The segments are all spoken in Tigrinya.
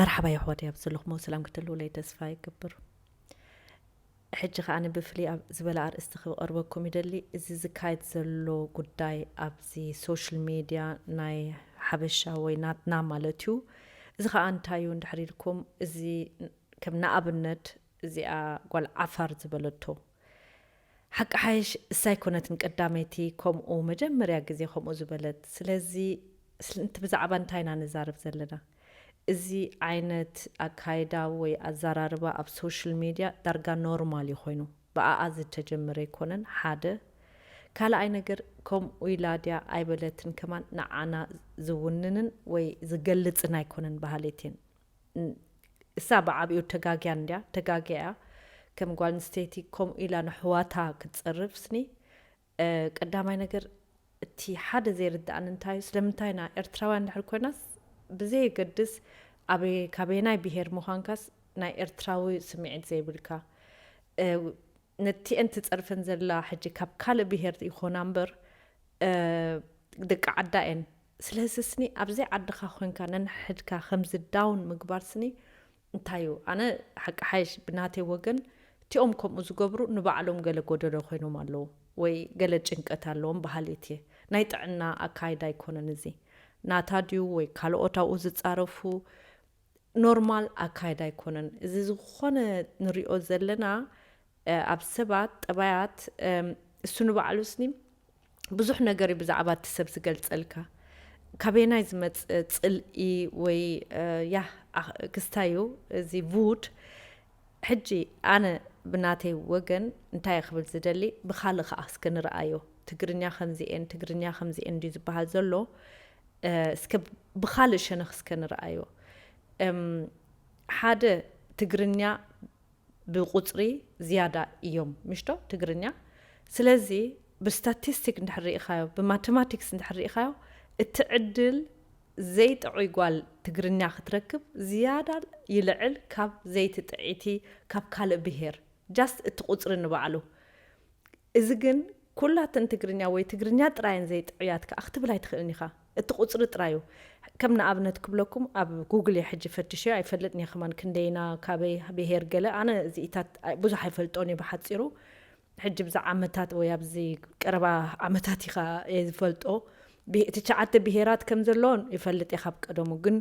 መርሓባ የሕዋተይ፣ ኣብ ዘለኹሞ ሰላም ክትህልውለይ ተስፋ ይገብር። ሕጂ ከኣ ብፍልይ ኣብ ዝበለ ኣርእስቲ ክቐርበኩም ይደሊ። እዚ ዝካየድ ዘሎ ጉዳይ ኣብዚ ሶሻል ሜድያ ናይ ሓበሻ ወይ ናትና ማለት እዩ። እዚ ከኣ እንታይ እዩ እንድሕር ኢልኩም፣ እዚ ከም ንኣብነት እዚኣ ጓል ዓፋር ዝበለቶ፣ ሓቂ ሓይሽ እሳ ኣይኮነትን ቀዳመይቲ ከምኡ መጀመርያ ግዜ ከምኡ ዝበለት። ስለዚ ስለ-፣ እቲ ብዛዕባ እንታይ ኢና ንዛረብ ዘለና? እዚ ዓይነት ኣካይዳ ወይ ኣዘራርባ ኣብ ሶሻል ሜድያ ዳርጋ ኖርማል እዩ ኮይኑ። ብኣኣ ዝተጀመረ ኣይኮነን፣ ሓደ። ካልኣይ ነገር፣ ከምኡ ኢላ ድያ ኣይበለትን ከማን ንዓና ዝውንንን ወይ ዝገልጽን ኣይኮነን በሃሊት እየ። ን-፣ እሳ ብዓቢኡ ተጋግያ እንድያ፣ ተጋግያ እያ። ከም ጓል ኣንስተይቲ ከምኡ ኢላ ንሕዋታ ክትጸርፍ ስኒ፣ እ፣ ቀዳማይ ነገር፣ እቲ ሓደ ዘይርድኣኒ እንታይ እዩ፣ ስለምንታይ ኢና ኤርትራውያን እንድሕር ኮይናስ፣ ብዘየገድስ ኣበይ፣ ካበየናይ ብሄር ምዃንካስ ናይ ኤርትራዊ ስምዒት ዘይብልካ፣ እ፣ ነቲአን ትጸርፈን ዘላ ሕጂ ካብ ካልእ ብሄር ይኾና እምበር፣ እ፣ ደቂ ዓዳ እየን። ስለዚ ስኒ ኣብዘይ ዓድኻ ኮንካ ነንሕድካ ከምዚ ዳውን ምግባር ስኒ እንታይ እዩ? ኣነ ሓቂ ሓይሽ ብናተይ ወገን እቲኦም ከምኡ ዝገብሩ ንባዕሎም ገለ ጎደሎ ኮይኖም ኣለዉ ወይ ገለ ጭንቀት ኣለዎም በሃሊት እየ። ናይ ጥዕና ኣካይዳ ኣይኮነን እዚ። ናታ ድዩ ወይ ካልኦት ኣብኡ ዝጻረፉ ኖርማል ኣካይዳ ኣይኮነን። እዚ ዝኾነ ንሪኦ ዘለና፣ እ፣ ኣብ ሰባት ጠባያት፣ እም፣ እሱ ንባዕሉ ስኒ ብዙሕ ነገር እዩ ብዛዕባ እቲ ሰብ ዝገልጸልካ። ካበየናይ ዝመጽእ ጽልኢ ወይ፣ እ፣ ያህ፣ ኣኽ-፣ ክስታይ እዩ እዚ ዉድ። ሕጂ ኣነ ብናተይ ወገን እንታይ እየ ክብል ዝደሊ፣ ብኻልእ ከኣ እስከ ንርኣዮ። ትግርኛ ከምዚኤን፣ ትግርኛ ከምዚኤን ድዩ ዝበሃል ዘሎ? እ፣ እስከ ብኻልእ ሸነኽ እስከ ንርኣዮ። እም፣ ሓደ፣ ትግርኛ ብቁጽሪ ዝያዳ እዮም፣ ምሽቶ ትግርኛ። ስለዚ ብስታቲስቲክ እንድሕር ርኢኻዮ፣ ብማተማቲክስ እንድሕር ርኢኻዮ፣ እቲ ዕድል ዘይጥዑይ ጓል ትግርኛ ክትረክብ ዝያዳ ይልዕል ካብ ዘይትጥዒቲ ካብ ካልእ ብሄር። ጃስት እቲ ቁጽሪ ንባዕሉ። እዚ ግን ኩላተን ትግርኛ ወይ ትግርኛ ጥራየን ዘይጥዑያት ከኣ ክትብል ኣይትኽእልን ኢኻ። እቲ ቁጽሪ ጥራይ እዩ። ከም ንኣብነት ክብለኩም፣ ኣብ ጉግል እየ ሕጂ ፈትሸዮ፣ ኣይፈልጥን እየ ከማን ክንደይና፣ ካበይ ብሄር ገለ። ኣነ እዚኢታት ኣይ-፣ ብዙሕ ኣይፈልጦን እየ ብሓጺሩ። ሕጂ ብዚ ዓመታት ወይ ኣብዚ ቀረባ ዓመታት ኢኻ እየ ዝፈልጦ። ብሄ-፣ ትሽዓተ ብሄራት ከም ዘለዎን ይፈልጥ እየ ካብ ቀደሙ፣ ግን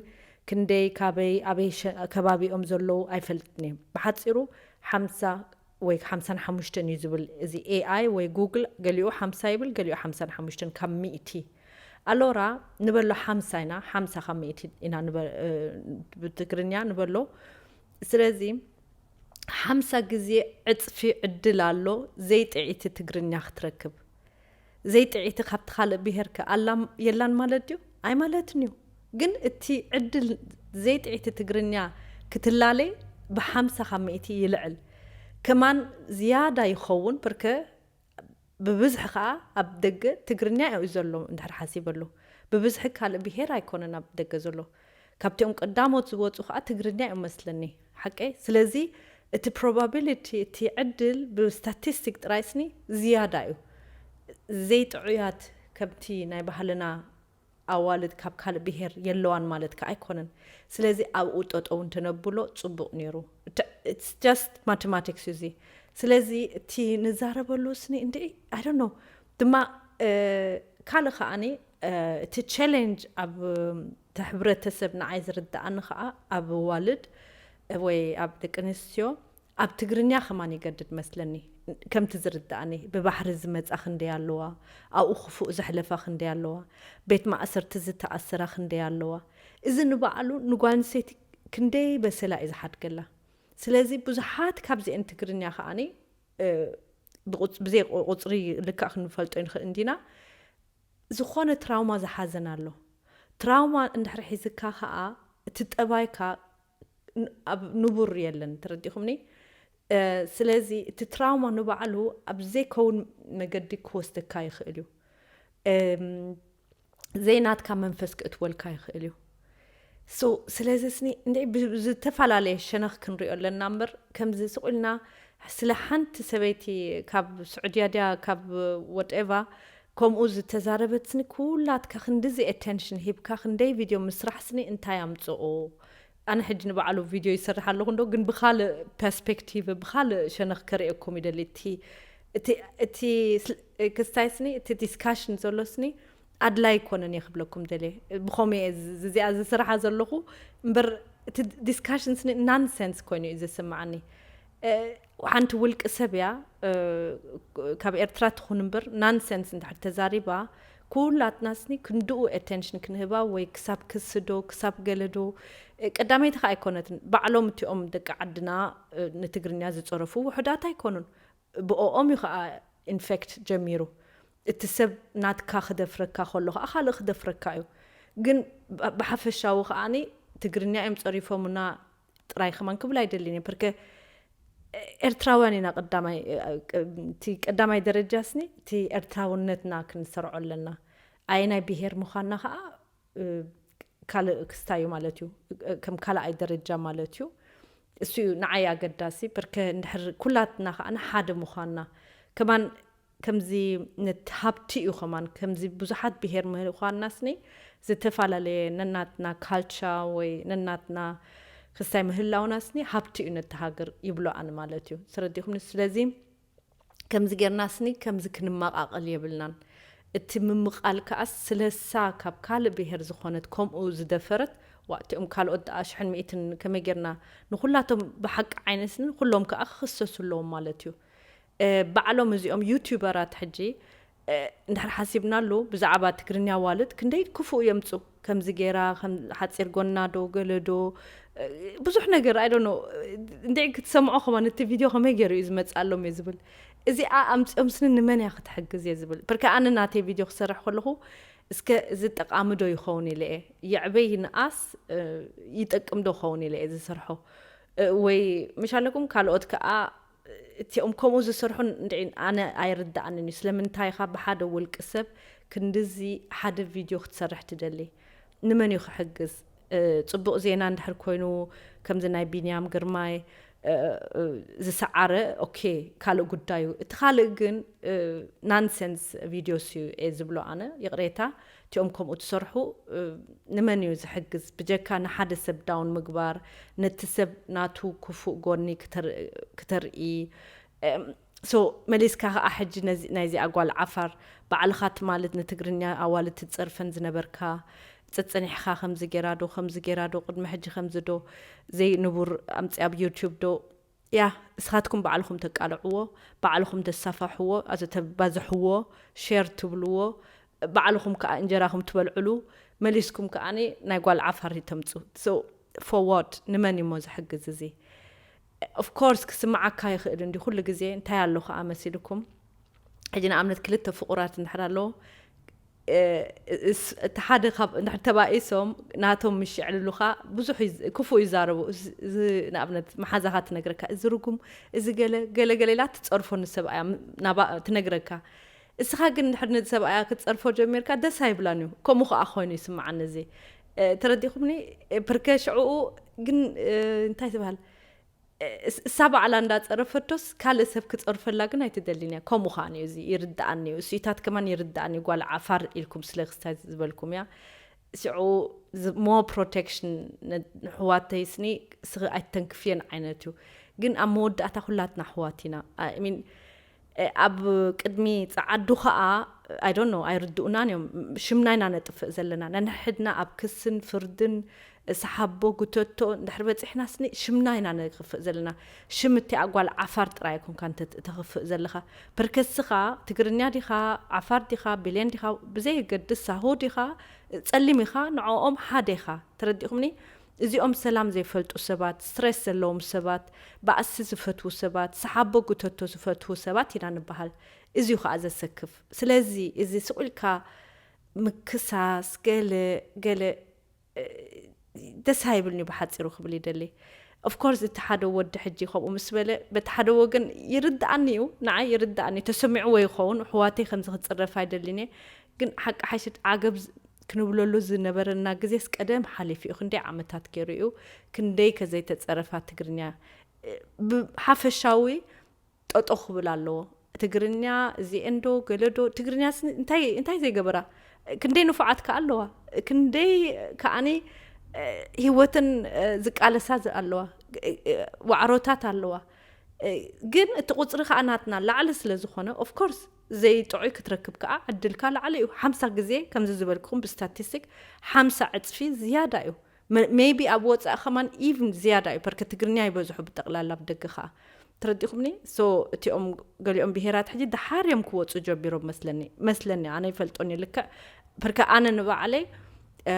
ክንደይ፣ ካበይ፣ ኣበይ ሸ-፣ ከባቢኦም ዘለዉ ኣይፈልጥን እየ። ብሓጺሩ ሓምሳ ወይ ሓምሳን ሓሙሽተን እዩ ዝብል። እዚ ኤኣይ ወይ ጉግል ገሊኡ ሓምሳ ይብል፣ ገሊኡ ሓምሳን ሓሙሽተን ካብ ሚእቲ። ኣሎራ ንበሎ ሓምሳ ኢና፣ ሓምሳ ካብ ሚእቲ ኢና ንበ-፣ እ፣ ብትግርኛ ንበሎ። ስለዚ ሓምሳ ግዜ ዕጽፊ ዕድል ኣሎ ዘይጥዒቲ ትግርኛ ክትረክብ። ዘይጥዒቲ ካብቲ ካልእ ብሄር ከ ኣላ የላን ማለት ድዩ? ኣይማለትን እዩ። ግን እቲ ዕድል ዘይጥዒቲ ትግርኛ ክትላለይ ብሓምሳ ካብ ሚእቲ ይልዕል። ከማን ዝያዳ ይኸውን፣ ብርከ ብብዝሒ ከኣ ኣብ ደገ ትግርኛ እዩ ዘሎ እንድሕር ሓሲበሉ። ብብዝሒ ካልእ ብሄር ኣይኮነን ኣብ ደገ ዘሎ። ካብቲኦም ቀዳሞት ዝወጹ ከኣ ትግርኛ እዩ መስለኒ። ሓቀይ? ስለዚ እቲ ፕሮባቢሊቲ፣ እቲ ዕድል ብስታቲስቲክ ጥራይ ስኒ ዝያዳ እዩ። ዘይጥዑያት ከምቲ ናይ ባህልና ኣዋልድ ካብ ካልእ ብሄር የለዋን ማለት ከኣ ኣይኮነን። ስለዚ ኣብኡ ጠጠው እንተነብሎ ጽቡቕ ነይሩ። እተ-፣ it's just ማተማቲክስ እዩ እዚ። ስለዚ እቲ ንዛረበሉ ስኒ እንድዒ፣ I don't know። ድማ፣ እ፣ ካልእ ከኣኒ፣ እ፣ እቲ ቻሌንጅ ኣብ፣ እ፣ እቲ ሕብረተሰብ ንዓይ ዝርድኣኒ ከኣ ኣብ ኣዋልድ ወይ ኣብ ደቂ ኣንስትዮ ኣብ ትግርኛ ከማን ይገድድ መስለኒ። ከምቲ ዝርድኣኒ ብባሕሪ ዝመጻ ክንደይ ኣለዋ፣ ኣብኡ ክፉእ ዘሕለፋ ክንደይ ኣለዋ፣ ቤት ማእሰርቲ ዝተኣሰራ ክንደይ ኣለዋ። እዚ ንባዕሉ ንጓል ኣንስተይቲ ክንደይ በሰላ እዩ ዝሓድገላ። ስለዚ ብዙሓት ካብዚአን ትግርኛ ከኣኒ፣ እ፣ ብቁጽ-፣ ብዘይ ቁ-፣ ቁጽሪ ልክዕ ክንፈልጦ ንኽእል እንዲና። ዝኾነ ትራውማ ዝሓዘን ኣሎ። ትራውማ እንድሕር ሒዝካ ከኣ እቲ ጠባይካ ን-፣ ኣብ ንቡር የለን፣ ተረዲኹምኒ? እ፣ ስለዚ እቲ ትራውማ ንባዕሉ ኣብ ዘይከውን መገዲ ክወስደካ ይኽእል እዩ። እም፣ ዘይናትካ መንፈስ ክእትወልካ ይኽእል እዩ። So፣ ስለዚ ስኒ እንደ ብ-፣ ብዝተፈላለየ ሸነኽ ክንሪኦ ኣለና እምበር፣ ከምዚ ስቕ ኢልና ስለ ሓንቲ ሰበይቲ ካብ ስዑድያ ድያ፣ ካብ ወትኤቫ፣ ከምኡ ዝተዛረበት ስኒ፣ ኩላትካ ክንድዚ ኣቴንሽን ሂብካ፣ ክንደይ ቪድዮ ምስራሕ ስኒ እንታይ ኣምጽኦ? ኣነ ሕጂ ንባዕሉ ቪድዮ ይሰርሕ ኣለኹ እንዶ ግን ብካልእ ፐርስፔክቲቭ ብካልእ ሸነኽ ከርእየኩም ይደሊ። እቲ ክስታይ ስኒ እቲ ዲስካሽን ዘሎ ስኒ ኣድላይ ኣይኮነን እየ ክብለኩም ደልየ። ብኸምኡ እየ እዚኣ ዝስርሓ ዘለኹ እምበር እቲ ዲስካሽን ስኒ ናንሰንስ ኮይኑ እዩ ዝስምዓኒ። ሓንቲ ውልቂ ሰብ እያ፣ ካብ ኤርትራ ትኹን እምበር ናንሰንስ እንድሕር ተዛሪባ ኩላትና ስኒ ክንድኡ ኣቴንሽን ክንህባ ወይ ክሳብ ክስዶ ክሳብ ገለዶ ቀዳመይቲ ከ ኣይኮነትን። ባዕሎም እቲኦም ደቂ ዓድና ንትግርኛ ዝፀረፉ ውሑዳት ኣይኮኑን። ብኦም እዩ ከዓ ኢንፌክት ጀሚሩ። እቲ ሰብ ናትካ ክደፍረካ ከሎ ከዓ ካልእ ክደፍረካ እዩ። ግን ብሓፈሻዊ ከዓኒ ትግርኛ እዮም ፀሪፎምና ጥራይ ከማን ክብል ኣይደልን እየ። ፕርከ ኤርትራውያን ኢና ቀዳማይ እቲ ቀዳማይ ደረጃ ስኒ እቲ ኤርትራውነትና ክንሰርዖ ኣለና። ኣየናይ ብሄር ምዃንና ከዓ ካልእ ክስታይ እዩ ማለት እዩ። ከም ካልኣይ ደረጃ ማለት እዩ። እሱ እዩ ንዓይ ኣገዳሲ። ፕርከ እንድሕር ኩላትና ከዓ ንሓደ ምዃንና ከማን ከምዚ ነት ሃብቲ እዩ ከማን ከምዚ ብዙሓት ብሄር ምህኳንና ስኒ ዝተፈላለየ ነናትና ካልቻ ወይ ነናትና ክስታይ ምህላውና ስኒ ሃብቲ እዩ ነቲ ሃገር ይብሎ ኣነ ማለት እዩ። ተረዲኹምኒ? ስለዚ ከምዚ ጌርና ስኒ ከምዚ ክንመቓቐል የብልናን። እቲ ምምቓል ከኣ ስለሳ ካብ ካልእ ብሄር ዝኾነት ከምኡ ዝደፈረት ዋ እቲኦም ካልኦት ደኣ ሽሕን ሚእትን ከመይ ጌርና ንኹላቶም ብሓቂ ዓይነት ስኒ ኩሎም ከኣ ክኽሰሱ ኣለዎም ማለት እዩ። ባዕሎም እዚኦም ዩቲዩበራት ሕጂ እንድሕር ሓሲብናሉ ብዛዕባ ትግርኛ ዋልድ ክንደይ ክፉእ የምፁ ከምዚ ገይራ ሓፂር ጎና ዶ ገለ ዶ ብዙሕ ነገር ኣይ ዶኖ እንደ ክትሰምዖ ከማን እቲ ቪድዮ ከመይ ገይሩ እዩ ዝመፅኣሎም እየ ዝብል። እዚኣ ኣምፂኦም ስኒ ንመን እያ ክትሕግዝ እየ ዝብል። ብርከ ኣነ ናተይ ቪድዮ ክሰርሕ ከለኹ እስከ እዚ ጠቃሚ ዶ ይኸውን ኢለ እየ። የዕበይ ይንኣስ ይጠቅም ዶ ኸውን ኢለ እየ ዝሰርሖ። ወይ ምሽ ኣለኩም ካልኦት ከዓ እቲኦም ከምኡ ዝሰርሑ እንድዒ ኣነ ኣይርድኣንን እዩ። ስለምንታይ ኢኻ ብሓደ ውልቂ ሰብ ክንድዚ ሓደ ቪድዮ ክትሰርሕ ትደሊ? ንመን እዩ ክሕግዝ? ጽቡቕ ዜና እንድሕር ኮይኑ ከምዚ ናይ ቢንያም ግርማይ ዝሰዓረ ኦኬ ካልእ ጉዳዩ። እቲ ካልእ ግን ናንሰንስ ቪድዮስ እዩ እየ ዝብሎ ኣነ። ይቕሬታ እቲኦም ከምኡ ትሰርሑ ንመን እዩ ዝሕግዝ? ብጀካ ንሓደ ሰብ ዳውን ምግባር ነቲ ሰብ ናቱ ክፉእ ጎኒ ክተርኢ። ሶ መሊስካ ከዓ ሕጂ ናይዚ ኣጓል ዓፋር ባዕልኻ ትማልት ንትግርኛ ኣዋልድ ትፀርፈን ዝነበርካ ፀፀኒሕኻ ከምዚ ጌራ ዶ ከምዚ ጌራ ዶ ቅድሚ ሕጂ ከምዚ ዶ ዘይንቡር ኣምፅያ ኣብ ዩቲዩብ ዶ ያ እስኻትኩም ባዕልኹም ተቃልዕዎ፣ ባዕልኹም ተሳፋሕዎ፣ ኣዘ ተባዝሕዎ፣ ሼር ትብልዎ፣ ባዕልኹም ከዓ እንጀራኹም ትበልዕሉ፣ መሊስኩም ከዓ ናይ ጓል ዓፋር ተምፁ። ፎርዋርድ ንመን እዩሞ ዝሕግዝ እዚ? ኦፍኮርስ ክስምዓካ ይኽእል እንዲ ኩሉ ግዜ እንታይ ኣሎ ከዓ መሲልኩም ሕጂ ንኣብነት ክልተ ፍቁራት እንድሕር ኣለዎ እቲ ሓደ ካብ እንድሕር ተባኢሶም ናቶም ምሽ የዕልሉኻ ብዙሕ ክፉእ ይዛረቡ። ንኣብነት መሓዛኻ ትነግረካ እዚ ርጉም እዚ ገለ ገለ ገለ ኢላ ትፀርፎ ንሰብኣያ ትነግረካ። እስኻ ግን እንድሕር ንሰብኣያ ክትፀርፎ ጀሚርካ ደስ ኣይብላን እዩ። ከምኡ ከዓ ኮይኑ ይስምዓኒ እዚ ተረዲኹምኒ። ፕርከ ሽዕኡ ግን እንታይ ትበሃል እሳ ባዕላ እንዳፀረፈቶስ ካልእ ሰብ ክፀርፈላ ግን ኣይትደልን እያ። ከምኡ ከዓ እዩ እዚ ይርድኣኒ እዩ። እሱኢታት ከማን ይርድኣኒ እዩ። ጓል ዓፋር ኢልኩም ስለ ክስታይ ዝበልኩም እያ። ሽዑ ሞ ፕሮቴክሽን ንሕዋተይ ስኒ ስኺ ኣይተንክፍየን ዓይነት እዩ። ግን ኣብ መወዳእታ ኩላትና ኣሕዋት ኢና። ሚን ኣብ ቅድሚ ፀዓዱ ከዓ ኣይ ዶንት ኖ ኣይርድኡናን እዮም። ሽምና ኢና ነጥፍእ ዘለና ነንሕድና ኣብ ክስን ፍርድን ሰሓቦ ጉተቶ እንድሕር በፂሕና ስኒ ሽምና ኢና ነክፍእ ዘለና። ሽም እቲ ኣጓል ዓፋር ጥራይ ኣይኮንካ ተክፍእ ዘለካ። ፕርከስኻ ትግርኛ ዲኻ ዓፋር ዲኻ ብሌን ዲኻ ብዘየገድስ ሳሆ ዲኻ ፀሊም ኢኻ ንዕኦም ሓደ ኢኻ። ተረዲኹምኒ? እዚኦም ሰላም ዘይፈልጡ ሰባት፣ ስትሬስ ዘለዎም ሰባት፣ ባእሲ ዝፈትዉ ሰባት፣ ሰሓቦ ጉተቶ ዝፈትዉ ሰባት ኢና ንበሃል። እዚ እዩ ከዓ ዘሰክፍ። ስለዚ እዚ ስቕ ኢልካ ምክሳስ ገለ ገለ ደስ ኣይብልኒ ብሓፂሩ ክብል ይደሊ። ኦፍኮርስ እቲ ሓደ ወዲ ሕጂ ከምኡ ምስ በለ በቲ ሓደ ወገን ይርድኣኒ እዩ፣ ንዓይ ይርድኣኒ ተሰሚዕዎ ይኸውን። ኣሕዋተይ ከምዚ ክፅረፍ ኣይደልን እየ። ግን ሓቂ ሓይሽት ዓገብ ክንብለሉ ዝነበረና ግዜስ ቀደም ሓሊፉ እዩ። ክንደይ ዓመታት ገይሩ እዩ። ክንደይ ከዘይተፀረፋ ትግርኛ ብሓፈሻዊ ጠጦ ክብል ኣለዎ። ትግርኛ እዚኤን ዶ ገለ ዶ ትግርኛ እንታይ ዘይገበራ ክንደይ ንፉዓት ከ ኣለዋ። ክንደይ ከዓኒ እ፣ ህይወትን እ፣ ዝቃለሳ ዝ- ኣለዋ። እ፣ እ፣ ዋዕሮታት ኣለዋ። እ፣ ግን እቲ ቁፅሪ ከዓ ናትና ላዕሊ ስለ ዝኾነ፣ ኦፍኮርስ ዘይጥዑይ ክትረክብ ከዓ ዕድልካ ላዕሊ እዩ። ሓምሳ ግዜ ከምዚ ዝበልኩኹም ብስታቲስቲክ ሓምሳ ዕፅፊ ዝያዳ እዩ። ሜይቢ ኣብ ወፃኢ ከማን ኢቭን ዝያዳ እዩ። ፐርከ ትግርኛ ይበዝሑ ብጠቕላላ ኣብ ደገ ከዓ፣ ተረዲኹምኒ? ሶ እቲኦም ገሊኦም ብሄራት ሕጂ ደሓር እዮም ክወፁ ጀቢሮም መስለኒ። መስለኒ ኣነ ይፈልጦን ልክዕ። ፐርከ ኣነ ንባዕለይ እ፣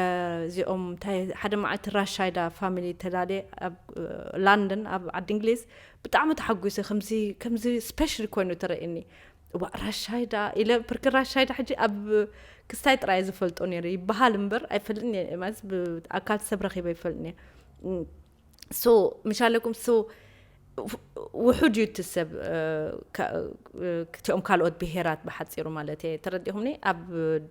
እዚኦም እንታይ፣ ሓደ መዓልቲ ራሻይዳ ፋሚሊ ተዳልየ ኣብ እ፣ ላንደን፣ ኣብ ዓዲ እንግሊዝ። ብጣዕሚ ተሓጒሰ። ከምዚ ከምዚ ስፔሻል ኮይኑ ተረእኒ። ዋ፣ ራሻይዳ ኢለ፣ ፐርከ ራሻይዳ ሕጂ ኣብ ክስታይ ጥራይ ዝፈልጦ ነይሩ ይበሃል እምበር ኣይፈልጥን እየ። ማለት ብኣካል ሰብ ረኺበ ይፈልጥን እየ። ሶ ምሻለኩም ሶ ውሑድ እዩ እቲ ሰብ እ፣ ካ- እ፣ ክቲኦም ካልኦት ብሄራት ብሓፂሩ ማለት እየ። ተረዲኹምኒ? ኣብ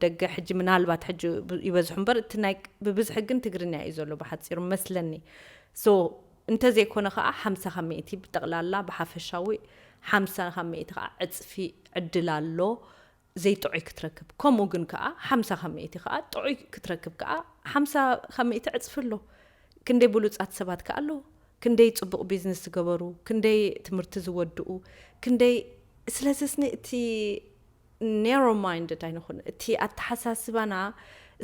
ደገ ሕጂ ምናልባት ሕጂ ብ- ይበዝሑ እምበር እቲ ናይ ብብዝሒ ግን ትግርኛ እዩ ዘሎ ብሓፂሩ መስለኒ። ሶ እንተዘይኮነ ከዓ ሓምሳ ካብ ሚእቲ ብጠቕላላ ብሓፈሻዊ ሓምሳ ካብ ሚእቲ ከዓ ዕፅፊ ዕድል ኣሎ ዘይጥዑይ ክትረክብ። ከምኡ ግን ከዓ ሓምሳ ካብ ሚእቲ ከዓ ጥዑይ ክትረክብ ከዓ ሓምሳ ካብ ሚእቲ ዕፅፊ ኣሎ። ክንደይ ብሉፃት ሰባት ከዓ ኣለዉ። ክንደይ ፅቡቕ ቢዝነስ ዝገበሩ፣ ክንደይ ትምህርቲ ዝወድኡ፣ ክንደይ። ስለዚ ስኒ እቲ ኔሮ ማይንድድ ኣይንኹን፣ እቲ ኣተሓሳስባና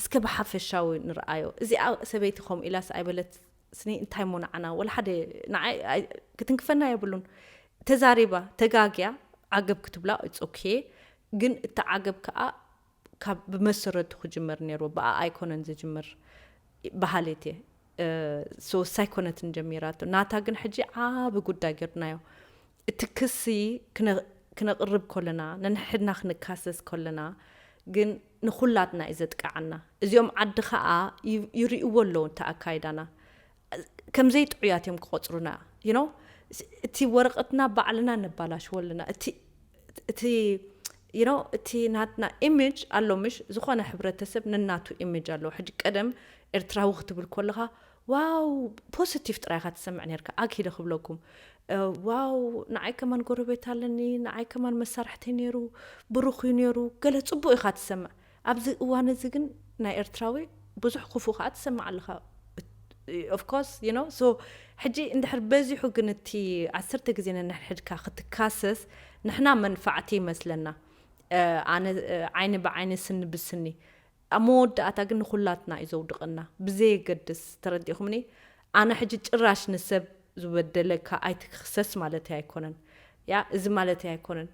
እስከ ብሓፈሻዊ ንርኣዮ። እዚኣ ሰበይቲ ከምኡ ኢላስ ኣይበለት ስኒ እንታይ ሞ ንዓና ወላ ሓደ ንዓይ ኣይ- ክትንክፈና የብሉን። ተዛሪባ ተጋግያ ዓገብ ክትብላ ኢትስ ኦኬ፣ ግን እቲ ዓገብ ከዓ ካብ ብመሰረቱ ክጅመር ነይርዎ። ብኣ ኣይኮነን ዝጅምር በሃሊት እየ። ሶ ሳይኮነትን ጀሚራቶ ናታ ግን ሕጂ ዓቢ ጉዳይ ገርናዮ። እቲ ክሲ ክነ- ክነቕርብ ከለና፣ ነንሕድና ክንካሰስ ከለና ግን ንኹላትና እዩ ዘጥቃዓና። እዚኦም ዓዲ ከዓ ይ- ይርእይዎ ኣለዉ እቲ ኣካይዳና። ከም ዘይጥዑያት እዮም ክቆፅሩና። You know? እቲ ወረቐትና ባዕልና ነባላሽዎ ኣለና። እቲ እቲ you know፣ እቲ ናትና ኢሜጅ ኣሎ ምሽ? ዝኾነ ሕብረተሰብ ነናቱ ኢሜጅ ኣለዎ። ሕጂ ቀደም ኤርትራዊ ክትብል ከለኻ ዋው ፖዚቲቭ ጥራይ ኢኻ ትሰምዕ ነርካ። ኣኪለ ክብለኩም እ፣ ዋው ንዓይ ከማን ጎረቤት ኣለኒ፣ ንዓይ ከማን መሳርሕተይ ነይሩ፣ ብሩኽ እዩ ነይሩ፣ ገለ ፅቡቅ ኢኻ ትሰምዕ። ኣብዚ እዋን እዚ ግን ናይ ኤርትራዊ ብዙሕ ክፉ ከዓ ትሰምዕ ኣለኻ። ኦፍኮርስ you know። ሶ ሕጂ እንድሕር በዚሑ ግን እቲ ዓሰርተ ግዜ ነንሕድካ ክትካሰስ ንሕና መንፋዕቲ ይመስለና። እ፣ ኣነ እ፣ ዓይኒ ብዓይኒ ስኒ ብስኒ ኣብ መወዳእታ ግን ንኹላትና እዩ ዘውድቐና ብዘየገድስ። ተረዲኹምኒ? ኣነ ሕጂ ጭራሽ ንሰብ ዝበደለካ ኣይትክሰስ ማለት ኣይኮነን። ያ እዚ ማለት ኣይኮነን።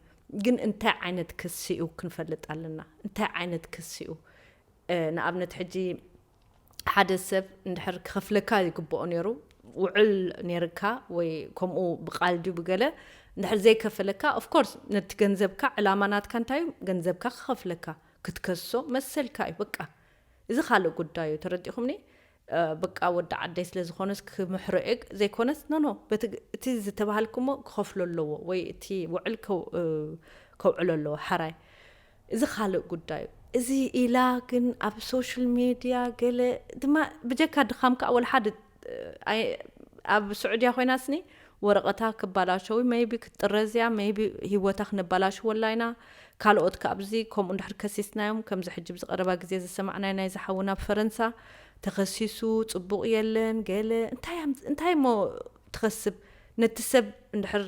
ግን እንታይ ዓይነት ክሲ እዩ ክንፈልጥ ኣለና? እንታይ ዓይነት ክሲ እዩ? እ፣ ንኣብነት ሕጂ ሓደ ሰብ እንድሕር ክኸፍለካ ይግብኦ ነይሩ፣ ውዕል ነይርካ ወይ ከምኡ ብቃል ድዩ ብገለ እንድሕር ዘይከፈለካ፣ ኦፍኮርስ ነቲ ገንዘብካ ዕላማ ናትካ እንታይ እዩ? ገንዘብካ ክኸፍለካ ክትከሶ መሰልካ እዩ። በቃ እዚ ካልእ ጉዳይ እዩ። ተረዲኹምኒ? እ፣ በቃ ወዲ ዓደይ ስለ ዝኾነስ ክምሕሮ እየ ዘይኮነስ ኖ ኖ በቲ ግ- እቲ ዝተባሃልኩሞ ክኸፍሎ ኣለዎ ወይ እቲ ውዕል ከው- እ፣ ከውዕሎ ኣለዎ ሓራይ። እዚ ካልእ ጉዳይ እዩ። እዚ ኢላ ግን ኣብ ሶሻል ሜድያ ገለ ድማ ብጀካ ድኻም ከዓ ወላ ሓደ እ፣ ኣይ- ኣብ ስዑድያ ኮይናስኒ ወረቐታ ክባላሸዊ ሜይቢ ክትጥረዝያ ሜይቢ ህይወታ ክነባላሽወላ ኢና። ካልኦት ከኣብዚ ከምኡ እንድሕር ከሲስናዮም ከምዚ ሕጂ ብዝቐረባ ግዜ ዝሰማዕናዮ ናይ ዝሓውና ኣብ ፈረንሳ ተኸሲሱ ጽቡቕ የለን ገለ እንታይ ኣም- እንታይ እሞ ትኸስብ ነቲ ሰብ እንድሕር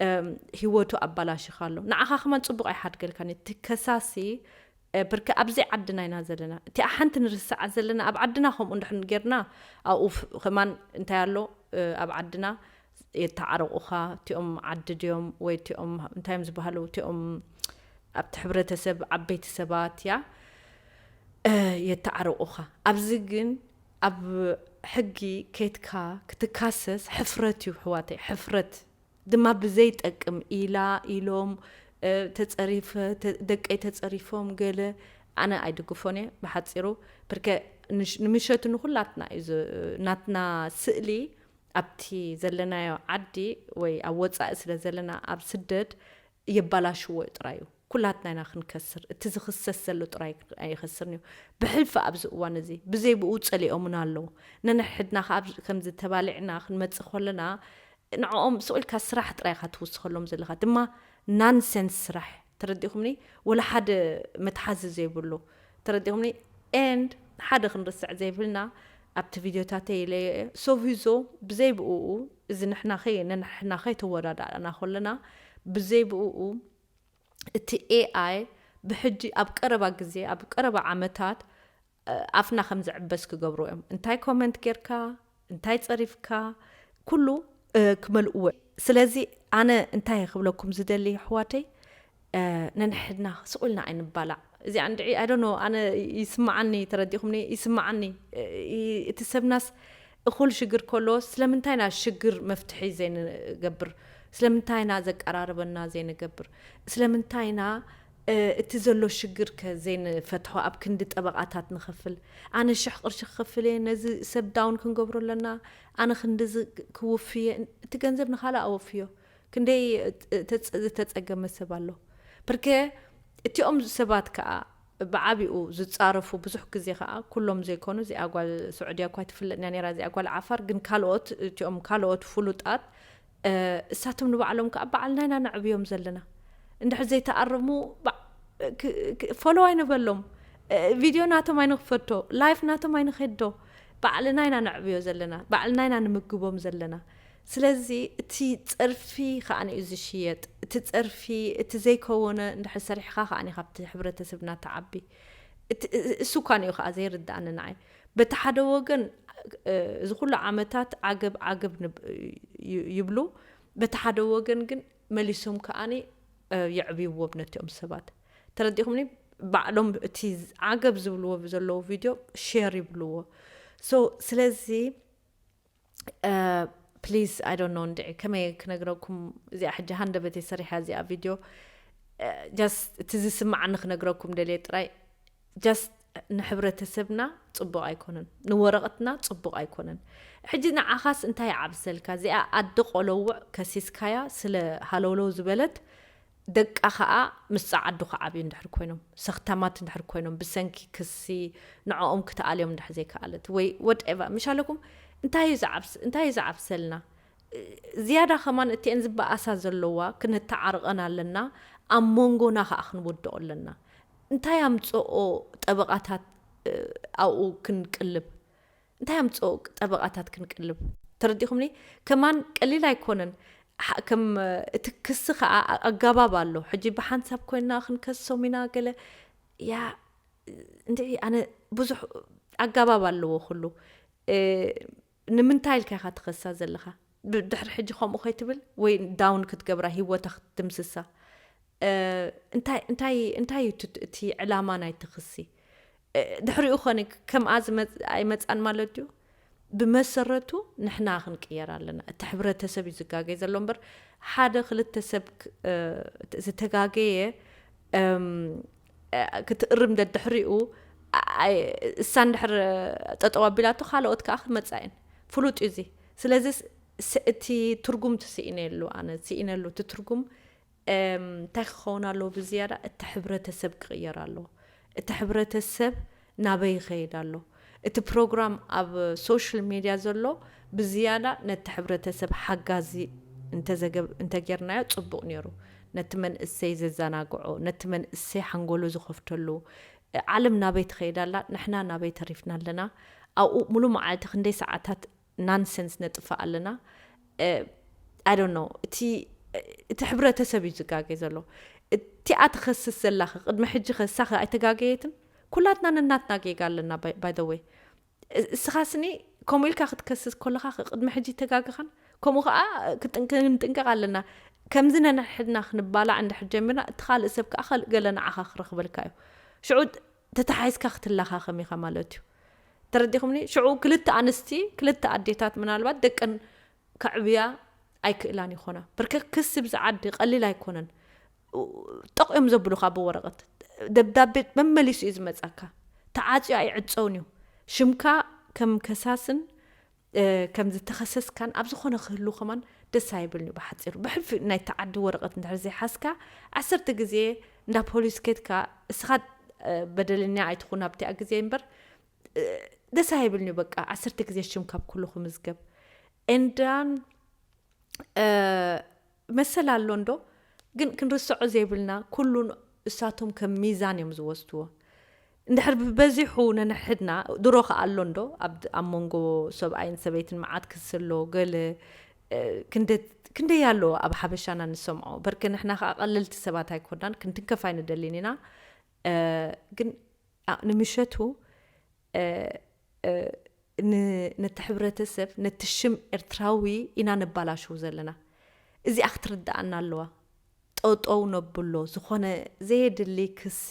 እም፣ ህይወቱ ኣባላሽኻ ኣሎ ንዓኻ ከማን ጽቡቕ ኣይሓድገልካን እዩ። እቲ ከሳሲ እ፣ ብርክ ኣብዚ ዓድና ኢና ዘለና እቲኣ ሓንቲ ንርስዓ ዘለና ኣብ ዓድና ከምኡ እንድሕር ጌርና ኣብኡ ፍ- ከማን እንታይ ኣሎ እ፣ ኣብ ዓድና የተዓረቑኻ እቲኦም ዓዲ ድዮም ወይ እቲኦም እንታይ እዮም ዝበሃሉ እቲኦም ኣብቲ ሕብረተሰብ ዓበይቲ ሰባት ያ እ፣ የተዓረቑኻ ኣብዚ ግን ኣብ ሕጊ ከይትካ ክትካሰስ ሕፍረት እዩ ሕዋተይ ሕፍረት ድማ ብዘይጠቅም ኢላ ኢሎም እ፣ ተፀሪፈ ተ- ደቀይ ተፀሪፎም ገለ ኣነ ኣይድግፎን እየ ብሓፂሩ ብርከ ንሽ- ንምሸቱ ንኩላትና እዩ ዝ- ናትና ስእሊ ኣብቲ ዘለናዮ ዓዲ ወይ ኣብ ወፃኢ ስለ ዘለና ኣብ ስደት የባላሽዎ እዩ ጥራይ እዩ ኩላትና ኢና ክንከስር እቲ ዝኽሰስ ዘሎ ጥራይ ኣይኸስርን እዩ ብሕልፊ ኣብዚ እዋን እዚ ብዘይ ብኡ ፀሊኦምና ኣለዉ ነንሕድና ካብ ከምዚ ተባሊዕና ክንመፅእ ከለና ንዕኦም ስቕ ኢልካ ስራሕ ጥራይ ኢኻ ትውስኸሎም ዘለኻ ድማ ናንሰንስ ስራሕ ተረዲኹምኒ ወላ ሓደ መትሓዚ ዘይብሉ ተረዲኹምኒ ኤንድ ሓደ ክንርስዕ ዘይብልና ኣብቲ ቪድዮታተይ ኢለ እየ። ሶቪዞ ብዘይ ብኡ፣ እዚ ንሕና ኸይ-፣ ንሕና ከይተወዳዳእና ከለና፣ ብዘይ ብኡ እቲ ኤኣይ ብሕጂ ኣብ ቀረባ ግዜ፣ ኣብ ቀረባ ዓመታት፣ እ፣ ኣፍና ከም ዝዕበስ ክገብሩ እዮም። እንታይ ኮመንት ጌርካ፣ እንታይ ጸሪፍካ፣ ኩሉ፣ እ፣ ክመልእዎ። ስለዚ ኣነ እንታይ ክብለኩም ዝደሊ ኣሕዋተይ፣ እ፣ ነንሕድና ስቕ ኢልና ኣይንባላዕ። እዚኣ እንድዒ፣ I don't know፣ ኣነ ይስምዓኒ፣ ተረዲእኩምኒ፣ ይስምዓኒ። እ፣ ይ-፣ እቲ ሰብናስ እኹል ሽግር ከሎ፣ ስለምንታይ ኢና ሽግር መፍትሒ ዘይንገብር? ስለምንታይ ኢና ዘቀራርበና ዘይንገብር? ስለምንታይ ኢና፣ እ፣ እቲ ዘሎ ሽግር ከ ዘይንፈትሖ? ኣብ ክንዲ ጠበቓታት ንኸፍል፣ ኣነ ሽሕ ቅርሺ ክኸፍል እየ፣ ነዚ ሰብ ዳውን ክንገብሮ ኣለና፣ ኣነ ክንድዚ ክውፍ እየ። እቲ ገንዘብ ንኻልእ ኣወፍዮ። ክንደይ ተጸ-፣ ዝተጸገመ ሰብ ኣሎ። ብርኬ እቲኦም ሰባት ከኣ ብዓቢኡ ዝጻረፉ፣ ብዙሕ ግዜ ከኣ ኩሎም ዘይኮኑ፣ እዚኣ ጓል ስዑድያ እኳ ኣይትፍለጥን እያ ነይራ፣ እዚኣ ጓል ዓፋር፣ ግን ካልኦት፣ እቲኦም ካልኦት ፍሉጣት፣ እ፣ እሳቶም ንባዕሎም ከኣ ባዕልና ኢና ነዕብዮም ዘለና። እንድሕር ዘይተኣረሙ፣ ባ-፣ ክ-፣ ክ-፣ ፎሎው ኣይንበሎም፣ እ፣ ቪድዮ ናቶም ኣይንኽፈቶ፣ ላይፍ ናቶም ኣይንኸዶ፣ ባዕልና ኢና ነዕብዮ ዘለና፣ ባዕልና ኢና ንምግቦም ዘለና። ስለዚ እቲ ጸርፊ ከኣ እዩ ዝሽየጥ። እቲ ጸርፊ፣ እቲ ዘይከወነ እንድሕር ሰሪሕኻ ከኣ ካብቲ ሕብረተሰብና ትዓቢ። እቲ፣ እ-፣ እሱ እኳ እዩ ከኣ ዘይርድኣኒ ንዓይ። በቲ ሓደ ወገን፣ እ፣ እዚ ኩሉ ዓመታት ዓገብ፣ ዓገብ ንብ-፣ ዩ-፣ ይብሉ። በቲ ሓደ ወገን ግን መሊሶም ከኣኒ፣ እ፣ የዕብይዎም ነቲኦም ሰባት። ተረዲኹምኒ? ባዕሎም እቲ ዓገብ ዝብልዎ ዘለዉ ቪድዮ ሼር ይብልዎ። ሶ፣ ስለዚ፣ እ፣ ፕሊዝ፣ I don't know እንድዒ ከመይ ክነግረኩም፣ እዚኣ ሕጂ ሃንደበተይ ሰሪሓ እዚኣ ቪድዮ፣ እ፣ ጀስት እቲ ዝስምዓኒ ክነግረኩም ደልየ ጥራይ። ጀስት ንሕብረተሰብና ጽቡቕ ኣይኮነን፣ ንወረቐትና ጽቡቕ ኣይኮነን። ሕጂ ንዓኻስ እንታይ ይዓብሰልካ? እዚኣ ኣዲ ቆለውዕ ከሲስካያ ስለ ሃለውለው ዝበለት፣ ደቃ ኸኣ ምስ ጸዓዱ ክዓብዩ እንድሕር ኮይኖም፣ ሰኽታማት እንድሕር ኮይኖም፣ ብሰንኪ ክሲ ንዕኦም ክትኣልዮም እንድሕር ዘይከኣለት፣ ወይ ወድኤቨር፣ ምሽ ኣለኩም፣ እንታይ እዩ ዝዓብስ-፣ እንታይ እዩ ዝዓብሰልና? ዝያዳ ከማን እቲአን ዝበኣሳ ዘለዋ ክነተዓርቐን ኣለና፣ ኣብ መንጎና ኸኣ ክንወድኦ ኣለና። እንታይ ኣምጽኦ ጠበቓታት፣ እ፣ ኣብኡ ክንቅልብ? እንታይ ኣምጽኦ ጠበቓታት ክንቅልብ? ተረዲኹምኒ? ከማን ቀሊል ኣይኮነን። ሓ-፣ ከም፣ እ፣ እቲ ክሲ ኸኣ ኣ-፣ ኣጋባብ ኣሎ። ሕጂ ብሓንሳብ ኮይንና ክንከሶም ኢና ገለ። ያ፣ እንድዒ ኣነ ብዙሕ ኣጋባብ ኣለዎ ኩሉ። እ፣ ንምንታይ ኢልካ ኢኻ ትኸሳ ዘለኻ? ብ-፣ ድሕሪ ሕጂ ከምኡ ከይትብል ወይ ዳውን ክትገብራ፣ ህይወታ ክትድምስሳ። እ፣ እንታይ፣ እንታይ፣ እንታይ እዩ እቲ፣ እቲ ዕላማ ናይቲ ክሲ? እ፣ ድሕሪኡ ኸኒ ከምኣ ዝመጽ-፣ ኣይመጻን ማለት ድዩ? ብመሰረቱ ንሕና ክንቅየር ኣለና። እቲ ሕብረተሰብ እዩ ዝጋገይ ዘሎ እምበር፣ ሓደ ክልተ ሰብ ክ-፣ እ፣ ዝተጋገየ፣ እም፣ እ፣ ክትእርም ደድሕሪኡ፣ ኣይ፣ እሳ እንድሕር ጠጠው ኣቢላቶ፣ ካልኦት ከኣ ክመጻ እየን። ፍሉጥ እዩ እዚ። ስለዚ ስ-፣ ስ-፣ እቲ ትርጉም ትስኢነሉ፣ ኣነ ስኢነሉ እቲ ትርጉም፣ እም፣ እንታይ ክኸውን ኣለዎ ብዝያዳ? እቲ ሕብረተሰብ ክቕየር ኣለዎ። እቲ ሕብረተሰብ ናበይ ይኸይድ ኣሎ? እቲ ፕሮግራም ኣብ ሶሻል ሚድያ ዘሎ ብዝያዳ ነቲ ሕብረተሰብ ሓጋዚ እንተዘገብ-፣ እንተጌርናዮ ጽቡቕ ነይሩ። ነቲ መንእሰይ ዘዘናግዖ፣ ነቲ መንእሰይ ሓንጎሉ ዝኸፍተሉ፣ ዓለም ናበይ ትኸይድ ኣላ? ንሕና ናበይ ተሪፍና ኣለና? ኣብኡ ሙሉ መዓልቲ ክንደይ ሰዓታት ናንሰንስ ነጥፍእ ኣለና? እ፣ I don't know። እቲ፣ እቲ ሕብረተሰብ እዩ ዝጋገ ዘሎ። እቲኣ ትኸስስ ዘላ ኸ፣ ቅድሚ ሕጂ ኸ እሳ ኸ ኣይተጋገየትን? ኩላትና ነናትና ጌጋ ኣለና፣ by፣ by the way። እ-፣ እስኻስኒ ከምኡ ኢልካ ክትከስስ ከለኻ ኸ ቅድሚ ሕጂ ኣይተጋገኻን? ከምኡ ኸዓ ክጥን-፣ ክንጥንቀቕ ኣለና። ከምዚ ነንሕድና ክንባላዕ እንድሕር ጀሚርና፣ እቲ ካልእ ሰብ ከኣ ካልእ ገለ ንዓኻ ክረኽበልካ እዩ። ሽዑ ተታሓሒዝካ ክትለኻኸም ኢኻ ማለት እዩ። ተረዲኹምኒ? ሽዑ ክልተ ኣንስቲ፣ ክልተ ኣዴታት ምናልባት ደቀን ከዕብያ ኣይክእላን ይኾና። ብርክክ ክሲ ብዚ ዓዲ ቀሊል ኣይኮነን። ጠቕ እዮም ዘብሉኻ ብወረቐት። ደብዳቤ መመሊሱ እዩ ዝመጻካ። ተዓጽዩ ኣይዕጸውን እዩ። ሽምካ ከም ከሳስን፣ እ፣ ከም ዝተኸሰስካን ኣብ ዝኾነ ክህሉ ከማን ደስ ኣይብልን እዩ ብሓጺሩ። ብሕልፊ ናይቲ ዓዲ ወረቐት እንድሕር ዘይሓዝካ፣ ዓሰርተ ግዜ እንዳ ፖሊስ ከድካ፣ እስኻ፣ እ፣ በደለኛ ኣይትኹን ኣብቲኣ ግዜ እምበር፣ እ፣ ደስ ኣይብልን እዩ በቃ፣ ዓሰርተ ግዜ ሽምካ ኣብ ኩሉ ክምዝገብ። And then፣ እ፣ መሰል ኣሎ እንዶ፣ ግን ክንርስዖ ዘይብልና፣ ኩሉ እሳቶም ከም ሚዛን እዮም ዝወስድዎ። እንድሕር ብበዚሑ ነንሕድና ድሮ ከኣ ኣሎ እንዶ ኣብ ኣብ መንጎ ሰብኣይን ሰበይትን መዓት ክሲ ኣሎ ገለ ክንደይ ኣሎ ኣብ ሓበሻና ንሰምዖ። በርክ ንሕና ከዓ ቀለልቲ ሰባት ኣይኮናን፣ ክንትንከፍ ኣይንደልን ኢና። ግን ንምሸቱ ነቲ ሕብረተሰብ፣ ነቲ ሽም ኤርትራዊ ኢና ነባላሽው ዘለና። እዚኣ ክትርድኣና ኣለዋ። ጠጠው ነብሎ። ዝኾነ ዘየድሊ ክሲ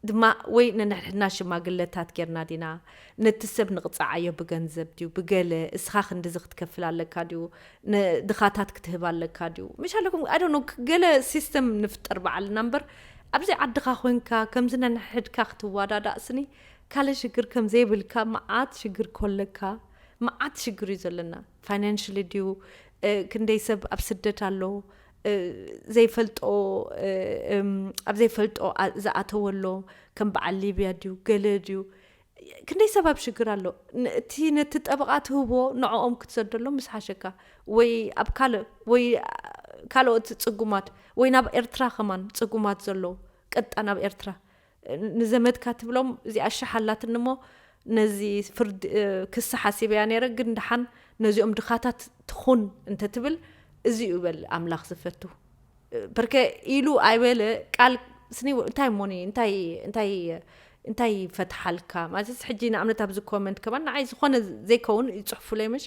ድማ ወይ ነንሕድና ሽማግለታት ጌርና ዲና ነቲ ሰብ ንቕጻዓዮ ብገንዘብ ድዩ ብገለ እስኻ ክንድዚ ክትከፍል ኣለካ ድዩ ንድኻታት ክትህብ ኣለካ ድዩ ምሻለኩም ኣዶኖ ገለ ሲስተም ንፍጠር በዓልና እምበር ኣብዚ ዓድኻ ኮንካ ከምዚ ነንሕድካ ክትዋዳዳእ ስኒ ካልእ ሽግር ከም ዘይብልካ መዓት ሽግር ኮለካ መዓት ሽግር እዩ ዘለና financially ድዩ ክንደይ ሰብ ኣብ ስደት ኣሎ ዘይፈልጦ ኣብ ዘይፈልጦ ዝኣተወ ኣሎ ከም በዓል ሊብያ ድዩ ገለ ድዩ ክንደይ ሰብ ኣብ ሽግር ኣሎ እቲ ነቲ ጠበቓ ትህቦ ንዕኦም ክትሰደሎም ምስ ሓሸካ ወይ ኣብ ካልእ ወይ ካልኦት ፅጉማት ወይ ናብ ኤርትራ ከማን ፅጉማት ዘሎ ቀጣ ናብ ኤርትራ ንዘመድካ ትብሎም እዚኣ ሽሕ ኣላትኒ እሞ ነዚ ፍርድ ክሲ ሓሲበያ ነይረ ግን ደሓን ነዚኦም ድኻታት ትኹን እንተትብል እዚ እዩ በል ኣምላኽ ዝፈቱ በርከ ኢሉ ኣይበለ ቃል ስኒ እንታይ ሞኒ እንታይ እንታይ እንታይ ፈትሓልካ ማለት ሕጂ ንኣብነት ኣብዚ ኮመንት ከማን ንዓይ ዝኾነ ዘይከውን ይፅሕፉለይ ምሽ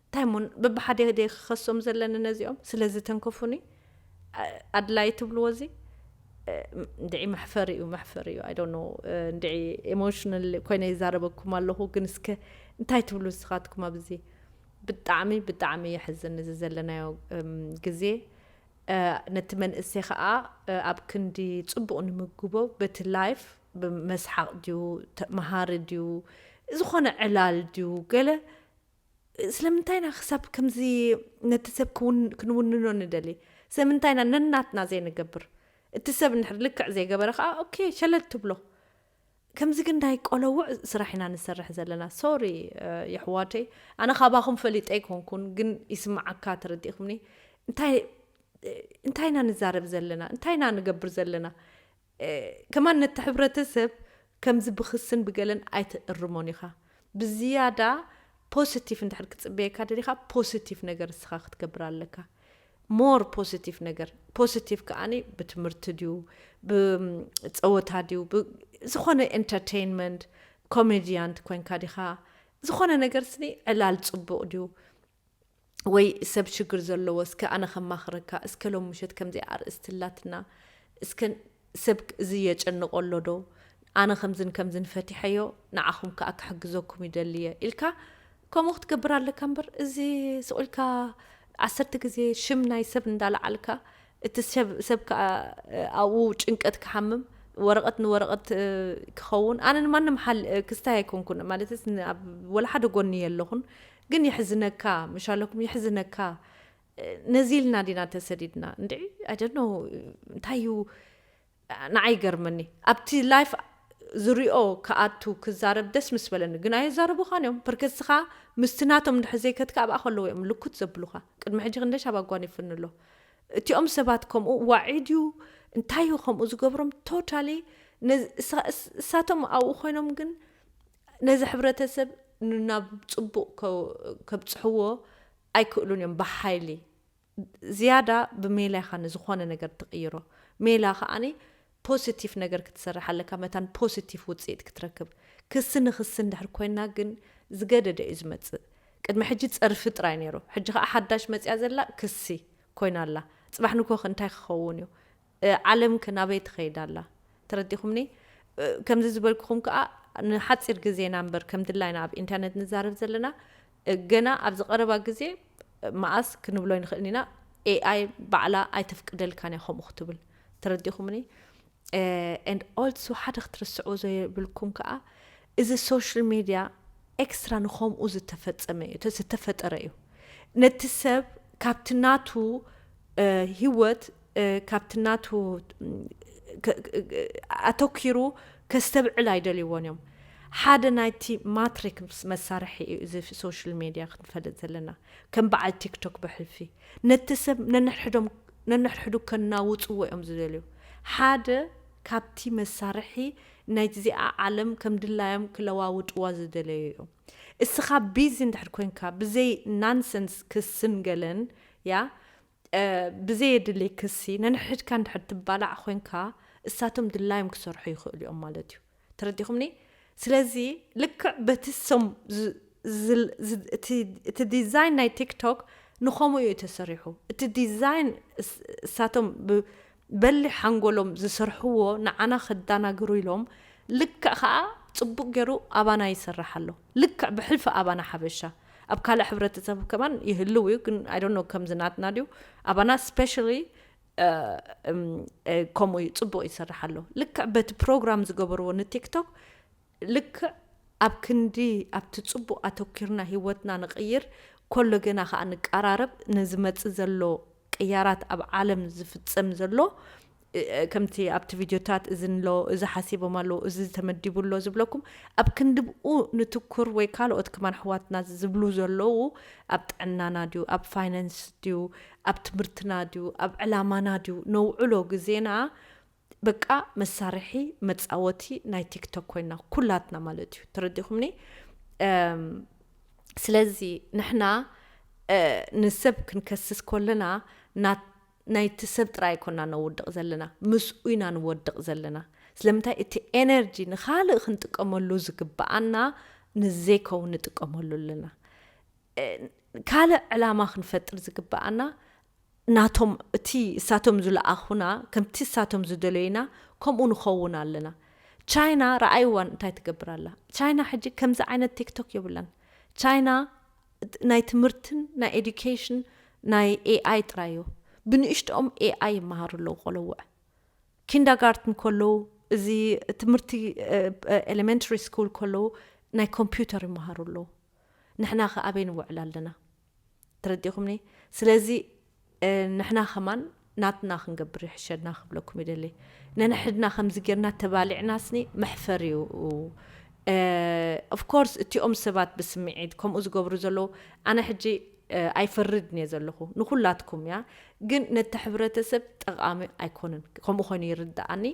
እንታይ ሞ በብሓደ ደ ክኸሶም ዘለኒ ነዚኦም ስለዚ ተንከፉኒ ኣድላይ ትብልዎ እዚ እንድዒ መሕፈሪ እዩ መሕፈሪ እዩ ኣይ ኖ እንድዒ ኤሞሽናል ኮይነ ይዛረበኩም ኣለኹ ግን እስከ እንታይ ትብሉ ንስኻትኩም ኣብዚ ብጣዕሚ ብጣዕሚ የሕዝን እዚ ዘለናዮ ግዜ ነቲ መንእሰይ ከዓ ኣብ ክንዲ ፅቡቕ ንምግቦ በቲ ላይፍ መስሓቕ ድዩ መሃሪ ድዩ ዝኾነ ዕላል ድዩ ገለ ስለምንታይ ኢና ክሳብ ከምዚ ነቲ ሰብ ክንውንኖ ንደሊ ስለምንታይ ኢና ነናትና ዘይንገብር እቲ ሰብ እንድሕር ልክዕ ዘይገበረ ከዓ ኦኬ ሸለል ትብሎ ከምዚ ግን ናይ ቆለውዕ ስራሕ ኢና ንሰርሕ ዘለና ሶሪ የሕዋተይ ኣነ ካባኹም ፈሊጠ ኣይኮንኩን ግን ይስምዓካ ተረዲእኩምኒ እንታይ እንታይ ኢና ንዛረብ ዘለና እንታይ ኢና ንገብር ዘለና ከማን ነቲ ሕብረተሰብ ከምዚ ብክስን ብገለን ኣይትእርሞን ኢኻ ብዝያዳ ፖሲቲቭ እንድሕር ክፅበየካ ደሊኻ ፖሲቲቭ ነገር እስኻ ክትገብር ኣለካ ሞር ፖሲቲቭ ነገር ፖሲቲቭ ከዓኒ ብትምህርቲ ድዩ ብፀወታ ድዩ ዝኾነ ኤንተርቴይንመንት ኮሜድያንት ኮይንካ ዲኻ ዝኾነ ነገር ስኒ ዕላል ፅቡቕ ድዩ ወይ ሰብ ሽግር ዘለዎ እስከ ኣነ ከማኽረካ እስከ ሎም ምሸት ከምዚ ኣርእስቲ ኣላትና እስከ ሰብ እዚ የጨንቆ ኣሎ ዶ ኣነ ከምዝን ከምዝን ፈቲሐዮ ንዓኹም ከዓ ክሕግዘኩም ይደልየ ኢልካ ከምኡ ክትገብር ኣለካ እምበር እዚ ስቑልካ ዓሰርተ ግዜ ሽም ናይ ሰብ እንዳለዓልካ እቲ ሰብ ከዓ ኣብኡ ጭንቀት ክሓምም ወረቐት ንወረቐት ክኸውን ኣነ ንማንም ሓል ክስታይ ኣይኮንኩን ማለት ወላ ሓደ ጎኒ የለኹን ግን የሕዝነካ ምሻለኩም የሕዝነካ ነዚ ኢልና ዲና ተሰዲድና እንድዒ ኣደኖ እንታይ እዩ ንዓይ ይገርመኒ ኣብቲ ላይፍ ዝሪኦ ክኣቱ ክዛረብ ደስ ምስ በለኒ ግን ኣይዛረቡኻን እዮም ፕርከስኻ ምስቲ ናቶም እንድሕር ዘይከትካ ኣብኣ ከለዉ እዮም ልኩት ዘብሉኻ ቅድሚ ሕጂ ክንደሽ ኣብ ኣጓኒፍኒ ኣሎ እቲኦም ሰባት ከምኡ ዋዒ ድዩ እንታይ እዩ ከምኡ ዝገብሮም ቶታሊ እሳቶም ኣብኡ ኮይኖም ግን ነዚ ሕብረተሰብ ናብ ፅቡቕ ከብፅሕዎ ኣይክእሉን እዮም ብሓይሊ ዝያዳ ብሜላ ኢኻ ንዝኾነ ነገር ትቕይሮ ሜላ ከዓኒ ፖዚቲቭ ነገር ክትሰርሕ ኣለካ መታን ፖዚቲቭ ውፅኢት ክትረክብ ክሲ ንክሲ እንድሕር ኮይና ግን ዝገደደ እዩ ዝመፅእ ቅድሚ ሕጂ ፀርፊ ጥራይ ነይሩ ሕጂ ከዓ ሓዳሽ መፅያ ዘላ ክሲ ኮይና ኣላ ፅባሕ ንኮኽ እንታይ ክኸውን እዩ ዓለም ከ ናበይ ትኸይድ ኣላ ተረዲኹምኒ ከምዚ ዝበልኩኹም ከዓ ንሓፂር ግዜና እምበር ከም ድላይና ኣብ ኢንተርነት ንዛረብ ዘለና ገና ኣብዚ ቀረባ ግዜ መኣስ ክንብሎ ንኽእል ኢና ኤኣይ ባዕላ ኣይተፍቅደልካን እያ ከምኡ ክትብል ተረዲኹምኒ and also ሓደ ክትርስዑ ዘይብልኩም ከዓ እዚ social media extra ንኸምኡ ዝተፈፀመ እዩ ዝተፈጠረ እዩ ነቲ ሰብ ካብቲ ናቱ ህይወት ካብቲ ናቱ ኣተኪሩ ከስተብዕል ኣይደልይዎን እዮም ሓደ ናይቲ ማትሪክስ መሳርሒ እዩ እዚ social media ክንፈልጥ ዘለና ከም በዓል ቲክቶክ ብሕልፊ ነቲ ሰብ ነንሕድሕዶም ነንሕድሕዱ ከናውፅዎ እዮም ዝደልዩ ሓደ ካብቲ መሳርሒ ናይዚኣ ዓለም ከም ድላዮም ክለዋውጥዋ ዝደለዩ እዮም። እስኻ ቢዚ እንድሕር ኮንካ ብዘይ ናንሰንስ ክስን ገለን ያ ብዘየድሊ ክሲ ነንሕድካ እንድሕር ትባላዕ ኮንካ እሳቶም ድላዮም ክሰርሑ ይኽእሉ እዮም ማለት እዩ። ተረዲኹምኒ? ስለዚ ልክዕ በቲ ሶም እቲ ዲዛይን ናይ ቲክቶክ ንኸምኡ እዩ ተሰሪሑ። እቲ ዲዛይን እሳቶም በሊሕ ሓንጎሎም ዝሰርሕዎ ንዓና ከዳናግሩ ኢሎም ልክዕ ከዓ ፅቡቅ ገይሩ ኣባና ይሰርሕ ኣሎ። ልክዕ ብሕልፊ ኣባና ሓበሻ ኣብ ካልእ ሕብረተሰብ ከማን ይህልው እዩ፣ ግን I don't know ከምዚ ናትና ድዩ ኣባና specially ከምኡ እዩ፣ ፅቡቅ ይሰርሕ ኣሎ። ልክዕ በቲ ፕሮግራም ዝገበርዎ ንቲክቶክ ልክዕ ኣብ ክንዲ ኣብቲ ፅቡቅ ኣተኪርና ህይወትና ንቅይር፣ ኮሎ ገና ከዓ ንቀራረብ ንዝመፅእ ዘሎ ቅያራት ኣብ ዓለም ዝፍፀም ዘሎ ከምቲ ኣብቲ ቪድዮታት እዚ ንሎ እዚ ሓሲቦም ኣለዉ እዚ ተመዲቡ ኣሎ ዝብለኩም ኣብ ክንዲ ብኡ ንትኩር ወይ ካልኦት ከማን ኣሕዋትና ዝብሉ ዘለዉ ኣብ ጥዕናና ድዩ ኣብ ፋይናንስ ድዩ ኣብ ትምህርትና ድዩ ኣብ ዕላማና ድዩ ነውዕሎ ግዜና በቃ መሳርሒ መፃወቲ ናይ ቲክቶክ ኮይና ኩላትና ማለት እዩ። ተረዲኹምኒ? ስለዚ ንሕና ንሰብ ክንከስስ ከለና ናይቲ ሰብ ጥራይ ኣይኮና ነውድቕ ዘለና፣ ምስኡ ኢና ንወድቕ ዘለና። ስለምንታይ እቲ ኤነርጂ ንኻልእ ክንጥቀመሉ ዝግብኣና ንዘይከውን ንጥቀመሉ ኣለና። ካልእ ዕላማ ክንፈጥር ዝግብኣና ናቶም እቲ እሳቶም ዝለኣኹና ከምቲ እሳቶም ዝደለዩና ከምኡ ንኸውን ኣለና። ቻይና ረኣይዋ እንታይ ትገብር ኣላ? ቻይና ሕጂ ከምዚ ዓይነት ቲክቶክ የብላን። ቻይና ናይ ትምህርትን ናይ ኤዱኬሽን ናይ ኤኣይ ጥራይ እዩ። ብንእሽትኦም ኤኣይ ይመሃሩ ኣለዉ ቆለውዕ ኪንዳጋርትን ከለዉ እዚ ትምህርቲ ኤሌመንተሪ ስኩል ከለዉ ናይ ኮምፒውተር ይመሃሩ ኣለዉ። ንሕና ከ ኣበይ ንውዕል ኣለና? ተረዲኹምኒ? ስለዚ ንሕና ከማን ናትና ክንገብር ይሕሸና ክብለኩም ይደሊ። ነንሕድና ከምዚ ጌርና ተባሊዕናስኒ መሕፈር እዩ። ኦፍኮርስ እቲኦም ሰባት ብስምዒት ከምኡ ዝገብሩ ዘለዉ ኣነ ሕጂ ኣይፈርድን እየ ዘለኹ ንኩላትኩም እያ፣ ግን ነቲ ሕብረተሰብ ጠቓሚ ኣይኮነን። ከምኡ ኮይኑ ይርድኣኒ።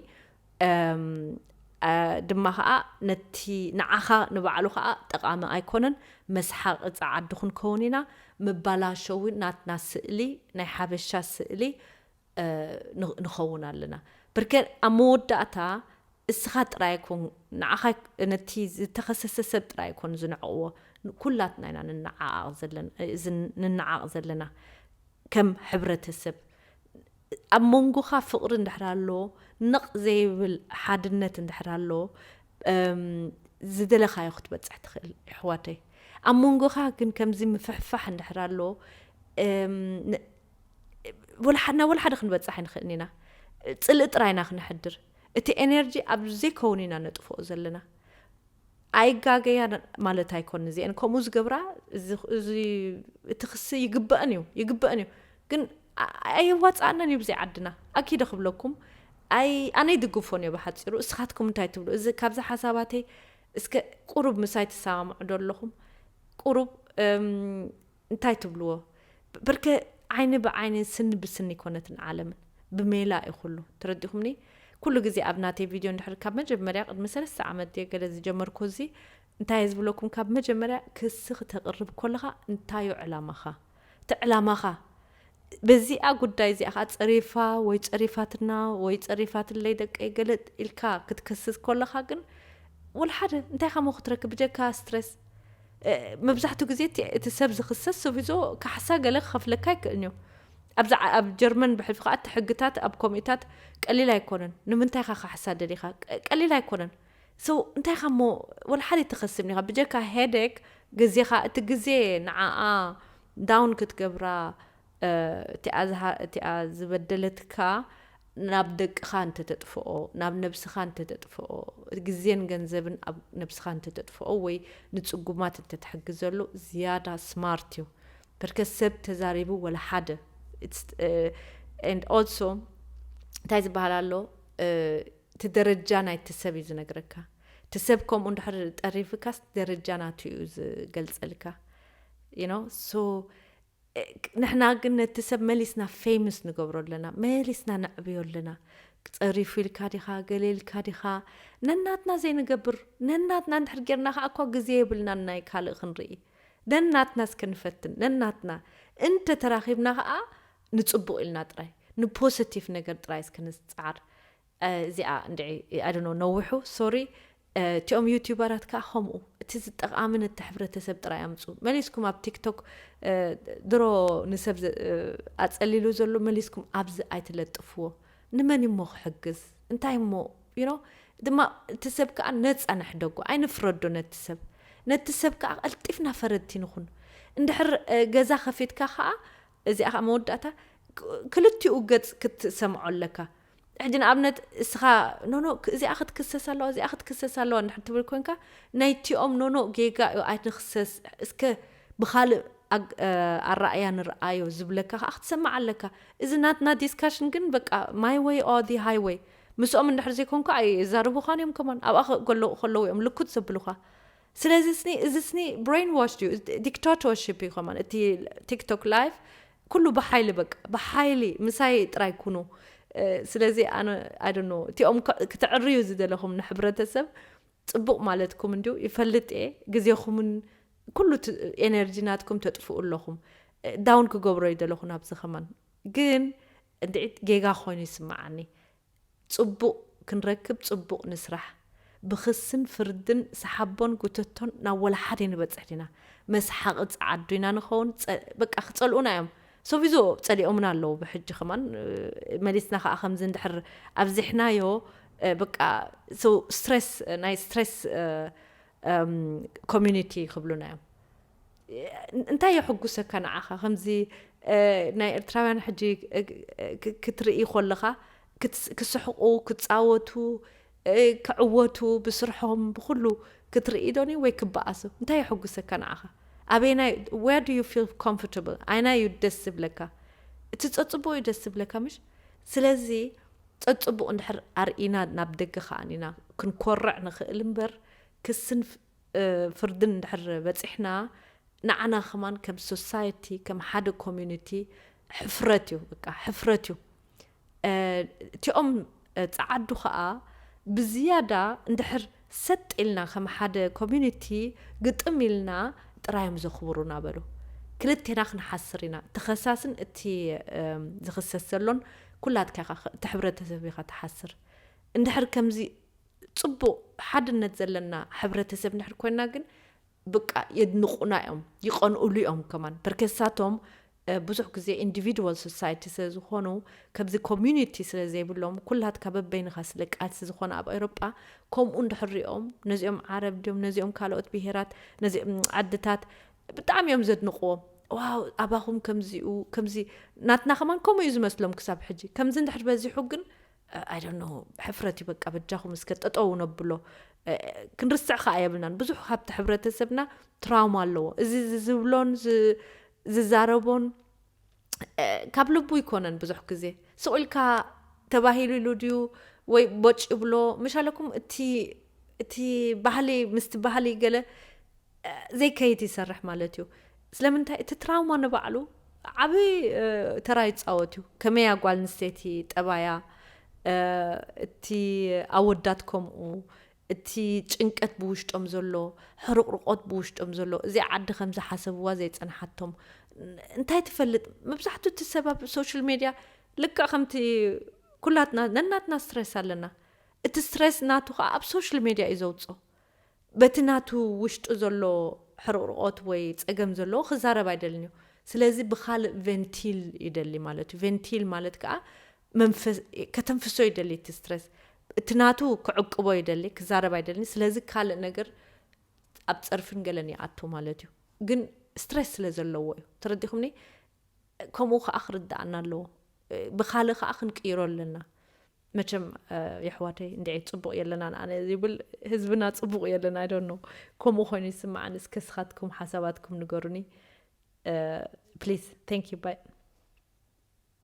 ድማ ከዓ ነቲ ንዓኻ ንባዕሉ ከዓ ጠቓሚ ኣይኮነን። መስሓቂ ፃዓዲ ክንከውን ኢና። ምባላሸዊ ናትና ስእሊ ናይ ሓበሻ ስእሊ ንኸውን ኣለና። ብርከ ኣብ መወዳእታ እስኻ ጥራይ ኣይኮን ንዓኻ ነቲ ዝተኸሰሰ ሰብ ጥራይ ኣይኮን ዝንዕቕዎ፣ ኩላትና ኢና ንነዓቕ ዘለና ከም ሕብረተሰብ። ኣብ መንጎኻ ፍቕሪ እንድሕር ኣሎ፣ ነቕ ዘይብል ሓድነት እንድሕር ኣሎ፣ ዝደለኻዮ ክትበፅሕ ትኽእል። ይሕዋተይ ኣብ መንጎኻ ግን ከምዚ ምፍሕፋሕ እንድሕር ኣሎ፣ ናብ ወላ ሓደ ክንበፅሕ ኣይንኽእልን ኢና። ፅልኢ ጥራይ ኢና ክነሕድር። እቲ ኤነርጂ ኣብ ዘይከውን ኢና ነጥፍኦ ዘለና። ኣይጋገያ ማለት ኣይኮን። እዚአን ከምኡ ዝገብራ እዚ እቲ ክሲ ይግበአን እዩ ይግበአን እዩ፣ ግን ኣየዋፅኣናን እዩ ብዘይ ዓድና ኣኪደ ክብለኩም። ኣይ ኣነ ይድግፎን እዮ ብሓፂሩ። እስኻትኩም እንታይ ትብሉ? እዚ ካብዚ ሓሳባተይ እስከ ቁሩብ ምሳይ ትሰማምዑ ዶ ኣለኹም? ቁሩብ እንታይ ትብልዎ? ብርከ ዓይኒ ብዓይኒ ስኒ ብስኒ ይኮነትን ዓለምን ብሜላ እዩ ኩሉ። ተረዲኹምኒ? ኩሉ ግዜ ኣብ ናተይ ቪድዮ እንድሕር ካብ መጀመርያ ቅድሚ ሰለስተ ዓመት ድየ ገለ ዝጀመርኩ እዚ እንታይ እየ ዝብለኩም፣ ካብ መጀመርያ ክሲ ክተቅርብ ከለኻ እንታዩ ዕላማኻ? እቲ ዕላማኻ በዚኣ ጉዳይ እዚኣ ከዓ ፀሪፋ ወይ ፀሪፋትና ወይ ፀሪፋትለይ ደቀይ ገለ ኢልካ ክትከስስ ከለኻ ግን ወላ ሓደ እንታይ ካሞ ክትረክብ ብጀካ ስትረስ። መብዛሕትኡ ግዜ እቲ ሰብ ዝኽሰስ ሰብ ሒዞ ካሕሳ ገለ ክኸፍለካ ኣይክእልን እዩ። ኣብዚ ኣብ ጀርመን ብሕልፊ ከዓ እቲ ሕግታት ኣብ ኮሚታት ቀሊል ኣይኮነን። ንምንታይ ካ ካሕሳ ደሊኻ ቀሊል ኣይኮነን። ሰው እንታይ ካ ሞ ወላ ሓደ ተኸስም ዲኻ ብጀካ ሄደክ ግዜኻ እቲ ግዜ ንዓኣ ዳውን ክትገብራ እቲኣ ዝበደለትካ ናብ ደቅኻ እንተተጥፍኦ፣ ናብ ነብስኻ እንተተጥፍኦ፣ ግዜን ገንዘብን ኣብ ነብስኻ እንተተጥፍኦ ወይ ንጽጉማት እንተትሕግዘሉ ዝያዳ ስማርት እዩ። በርከት ሰብ ተዛሪቡ ወላ ሓደ and also እንታይ ዝበሃል ኣሎ እቲ ደረጃ ናይቲ ሰብ እዩ ዝነግረካ። እቲ ሰብ ከምኡ እንድሕር ጠሪፍካስ ደረጃ ናቱ እዩ ዝገልጸልካ። You know so ንሕና ግን ነቲ ሰብ መሊስና ፌምስ ንገብሮ ኣለና፣ መሊስና ነዕብዮ ኣለና። ጸሪፉ ኢልካ ዲኻ፣ ገለ ኢልካ ዲኻ፣ ነናትና ዘይንገብር፣ ነናትና እንድሕር ጌርና ከኣ እኳ ግዜ የብልናን ናይ ካልእ ክንርኢ። ነናትና እስከ ንፈትን፣ ነናትና። እንተ ተራኺብና ከኣ ንጽቡቕ ኢልና ጥራይ፣ ንፖዚቲቭ ነገር ጥራይ እስከ ንጽዓር። እ፣ እዚኣ እንድዒ፣ I don't know፣ ነዊሑ፣ ሶሪ። እ፣ እቲኦም ዩቲዩበራት ከኣ ከምኡ፣ እቲ ዝጠቓሚ ነቲ ሕብረተሰብ ጥራይ ኣምጹ። መሊስኩም ኣብ ቲክቶክ፣ እ፣ ድሮ ንሰብ ዘ-፣ እ፣ ኣጸሊሉ ዘሎ መሊስኩም ኣብዚ ኣይትለጥፍዎ። ንመን እሞ ክሕግዝ? እንታይ እሞ፣ you know፣ ድማ እቲ ሰብ ከኣ ነጻ ንሕደጎ፣ ኣይንፍረዶ ነቲ ሰብ። ነቲ ሰብ ከኣ ቀልጢፍና ፈረድቲ ንኹን። እንድሕር፣ እ፣ ገዛ ከፊትካ ከኣ፣ እዚኣ ከኣ መወዳእታ፣ ክ-፣ ክልቲኡ ገጽ ክትሰምዖ ኣለካ። ሕጂ ንኣብነት እስኻ፣ "ኖ፣ ኖ፣ ክ-፣ እዚኣ ክትክሰስ ኣለዋ፣ እዚኣ ክትክሰስ ኣለዋ" እንድሕር ትብል ኮንካ፣ ናይቲኦም "ኖ፣ ኖ፣ ጌጋ እዩ፣ ኣይንኽሰስ፣ እስከ ብኻልእ ኣግ-፣ እ፣ ኣረኣእያ ንርኣዮ" ዝብለካ ከኣ ክትሰምዕ ኣለካ። እዚ ናትና ዲስካሽን ግን በቃ my way or the highway። ምስኦም እንድሕር ዘይኮንካ ኣይዛረቡኻን እዮም ከማን። ኣብኣ ከ-፣ ከለዉ፣ ከለዉ እዮም ልኩት ዘብሉኻ። ስለዚ ስኒ፣ እዚ ስኒ ብሬን ዋሽ እዩ፣ ዲክታቶርሺፕ እዩ ከማን። እቲ ቲክቶክ ላይቭ ኩሉ ብሓይሊ፣ በቃ ብሓይሊ ምሳይ ጥራይ ኩኑ። እ፣ ስለዚ ኣነ፣ I don't know፣ እቲኦም ከ-፣ ክትዕርዩ ዝደለኹም ንሕብረተሰብ ጽቡቕ ማለትኩም እንድዩ ይፈልጥ እየ። ግዜኹምን ኩሉ ት-፣ ኤነርጂ ናትኩም ተጥፍኡ ኣለኹም። እ፣ ዳውን ክገብሮ ይደለኹ ናብዚ ከማን። ግን እንድዒ ጌጋ ኮይኑ ይስምዓኒ። ጽቡቕ ክንረክብ ጽቡቕ ንስራሕ። ብኽስን ፍርድን ሰሓቦን ጉተቶን ናብ ወላ ሓደ ንበጽሕ ዲና? መስሓቒ ጸዓዱ ኢና ንኸውን? ጸ-፣ በቃ ክጸልኡና እዮም። ሶቪዞ ጸሊኦምና ኣለዉ ብሕጂ ከማን፣ እ፣ መሊስና ከኣ ከምዚ እንድሕር ኣብዚሕናዮ፣ እ፣ በቃ ሶ ስትሬስ፣ ናይ ስትሬስ፣ እ፣ እም፣ ኮሚኒቲ ክብሉና እዮም። እንታይ የሕጉሰካ ንዓኻ? ከምዚ፣ እ፣ ናይ ኤርትራውያን ሕጂ፣ እ፣ ክ-፣ ክትርኢ ከለኻ ክስ-፣ ክስሕቑ፣ ክጻወቱ፣ እ፣ ክዕወቱ፣ ብስርሖም፣ ብኹሉ ክትርኢ ዶኒ ወይ ክበኣሱ? እንታይ የሕጉሰካ ንዓኻ? ኣበየናይ፣ where do you feel comfortable? ኣየናይ እዩ ደስ ዝብለካ? እቲ ጸጽቡቕ እዩ ደስ ዝብለካ፣ ምሽ? ስለዚ ጸጽቡቕ እንድሕር ኣርኢና ናብ ደገ ከኣ ኢና ክንኮርዕ ንኽእል እምበር፣ ክስን ፍ-፣ እ፣ ፍርድን እንድሕር በጺሕና፣ ንዓና ከማን ከም ሶሳይቲ፣ ከም ሓደ ኮሚዩኒቲ ሕፍረት እዩ፣ በቃ ሕፍረት እዩ። እ፣ እቲኦም፣ እ፣ ጸዓዱ ከኣ ብዝያዳ እንድሕር ሰጥ ኢልና ከም ሓደ ኮሚዩኒቲ ግጥም ኢልና ጥራይ እዮም ዘኽብሩና በሉ። ክልቴና ክንሓስር ኢና። እቲ ኸሳስን እቲ፣ እም፣ ዝኽሰስ ዘሎን ኩላትካ ኢኻ፣ እቲ ሕብረተሰብ ኢኻ ትሓስር። እንድሕር ከምዚ ጽቡቕ ሓድነት ዘለና ሕብረተሰብ እንድሕር ኮይና ግን ብቃ የድንቑና እዮም፣ ይቐንኡሉ እዮም ከማን። በርከሳቶም፣ እ፣ ብዙሕ ግዜ ኢንዲቪድዋል ሶሳይቲ ስለ ዝኾኑ፣ ከምዚ ኮሚዩኒቲ ስለ ዘይብሎም፣ ኩላትካ በበይንኻ ስለ ቃልሲ ዝኾነ ኣብ ኤውሮጳ፣ ከምኡ እንድሕር ሪኦም፣ ነዚኦም ዓረብ ድዮም፣ ነዚኦም ካልኦት ብሄራት፣ ነዚኦም ዓድታት፣ ብጣዕሚ እዮም ዘድንቕዎም። "ዋው፣ ኣባኹም ከምዚኡ፣ ከምዚ"፣ ናትና ከማን ከምኡ እዩ ዝመስሎም ክሳብ ሕጂ። ከምዚ እንድሕር በዚሑ ግን፣ I don't know፣ ሕፍረት እዩ በቃ። በጃኹም እስከ ጠጠው ነብሎ። እ፣ ክንርስዕ ከኣ የብልናን። ብዙሕ ካብቲ ሕብረተሰብና ትራውማ ኣለዎ። እዚ፣ እዚ ዝብሎን ዝ-፣ ዝዛረቦን፣ እ፣ ካብ ልቡ ይኮነን። ብዙሕ ግዜ ስቕ ኢልካ ተባሂሉ ኢሉ ድዩ ወይ ቦጭ ይብሎ፣ ምሻለኩም እቲ፣ እቲ ባህሊ ምስቲ ባህሊ ገለ፣ እ፣ ዘይከይድ ይሰርሕ ማለት እዩ። ስለምንታይ? እቲ ትራውማ ንባዕሉ ዓቢ፣ እ፣ ተራ ይጻወት እዩ። ከመይ እያ ጓል ኣንስተይቲ ጠባያ፣ እ፣ እቲ ኣወዳት ከምኡ፣ እቲ ጭንቀት ብውሽጦም ዘሎ፣ ሕርቕርቖት ብውሽጦም ዘሎ፣ እዚኣ ዓዲ ከም ዝሓሰብዋ ዘይጸንሓቶም፣ እንታይ ትፈልጥ? መብዛሕትኡ እቲ ሰብ ኣብ ሶሻል ሜድያ ልክዕ ከምቲ ኩላትና ነናትና ስትሬስ ኣለና። እቲ ስትሬስ ናቱ ከኣ ኣብ ሶሻል ሜድያ እዩ ዘውጽኦ። በቲ ናቱ ውሽጡ ዘሎ ሕርቕርቖት ወይ ጸገም ዘለዎ ክዛረብ ኣይደልን እዩ። ስለዚ ብኻልእ ቬንቲል ይደሊ ማለት እዩ። ቬንቲል ማለት ከኣ መንፈስ፣ ከተንፍሶ ይደሊ እቲ ስትረስ። እቲ ናቱ ክዕቅቦ ይደሊ፣ ክዛረብ ኣይደልን። ስለዚ ካልእ ነገር ኣብ ጸርፍን ገለን ይኣቱ ማለት እዩ። ግን ስትረስ ስለ ዘለዎ እዩ። ተረዲኹምኒ? ከምኡ ከኣ ክርድኣና ኣለዎ። ብኻልእ ከኣ ክንቅይሮ ኣለና። መቸም፣ እ፣ የሕዋተይ፣ እንድዒ ጽቡቕ የለናን ኣነ ይብል ህዝብና ጽቡቕ የለን፣ I don't know። ከምኡ ኮይኑ ይስምዓኒ። እስከ ስኻትኩም ሓሳባትኩም ንገሩኒ። እ፣ ፕሊዝ። Thank you። ባይ።